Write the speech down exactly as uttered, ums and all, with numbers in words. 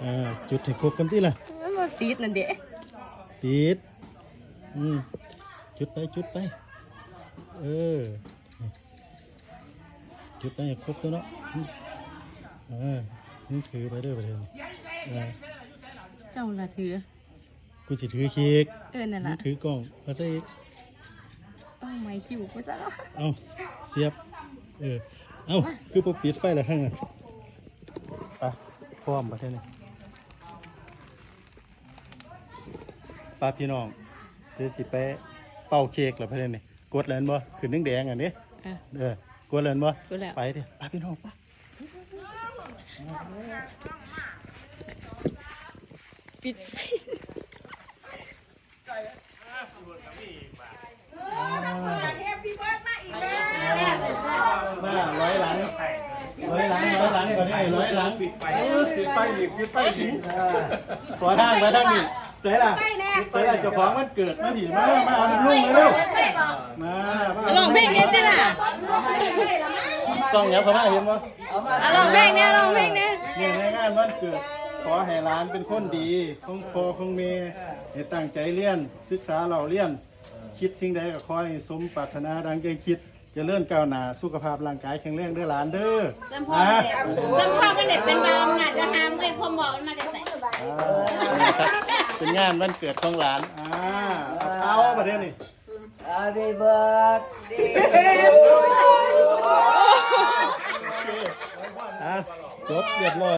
อ่า จุดให้ครบกันติล่ะ มันบ่ติดนั่นเด้ ติด อืม จุดไป จุดไป เออ จุดไปให้ครบตัวเนาะ อืมเออ มึงถือไปเด้อ ไปเด้อ เออ เจ้าละถือ กูสิถือเค้ก เออนั่น มึ ละ งถือกล้องมาซะอีก ต้องไม้คิวกูซะแล้ว เอาเสียบ เออ เอาคือบ่ปิดไฟล่ะทั้งนั้นไป พร้อมไปเท่านี้ ป้าพี่น้อง เดี๋ยวสิไปเป่าเค้กแล้วไปเท่านี้ กดแล้วแม่นบ่ ขึ้นแดงๆอันนี้ เออ เออ กดแล้วแม่นบ่ กดแล้ว ไปเด้อ ป้าพี่น้อง ไป ปิด มาร้อยหลัง ร้อยหลัง ร้อยหลังก่อนนี่ ร้อยหลัง ปิดไฟ ปิดไฟอีก ปิดไฟอีก ขอทางไปทางนี้ ใส่ล่ะ ใส่ล่ะ เจ้าของวันเกิด มาผีมา มาเอาน้ำลุงมาเร็ว มา มา ร้องเพลงเนี่ยสิล่ะ ต้องเดี๋ยวเขามาเห็นบ่ อ่ะร้องเพลงเนี่ยร้องเพลงเนี่ย นี่ในงานวันเกิด ขอให้หลานเป็นคนดี ของพ่อของแม่ ให้ตั้งใจเรียน ศึกษาเล่าเรียน คิดสิ่งใดก็ขอให้สมปรารถนาดังใจคิด เจริญก้าวหน้า สุขภาพร่างกายแข็งแรงเด้อหลานเด้อ จำพ่อมันเนี่ยจำพ่อมันเนี่ยเป็นบาอำนาจจะห้ามไอ้พ่อหมอมันมาแต่ใส่ อ่า นี่ครับ เป็นงานวันเกิดของหลาน อ่า เอาเป่าประเดี๋ยวนี้ Happy birthday อ่ะ จบเรียบร้อย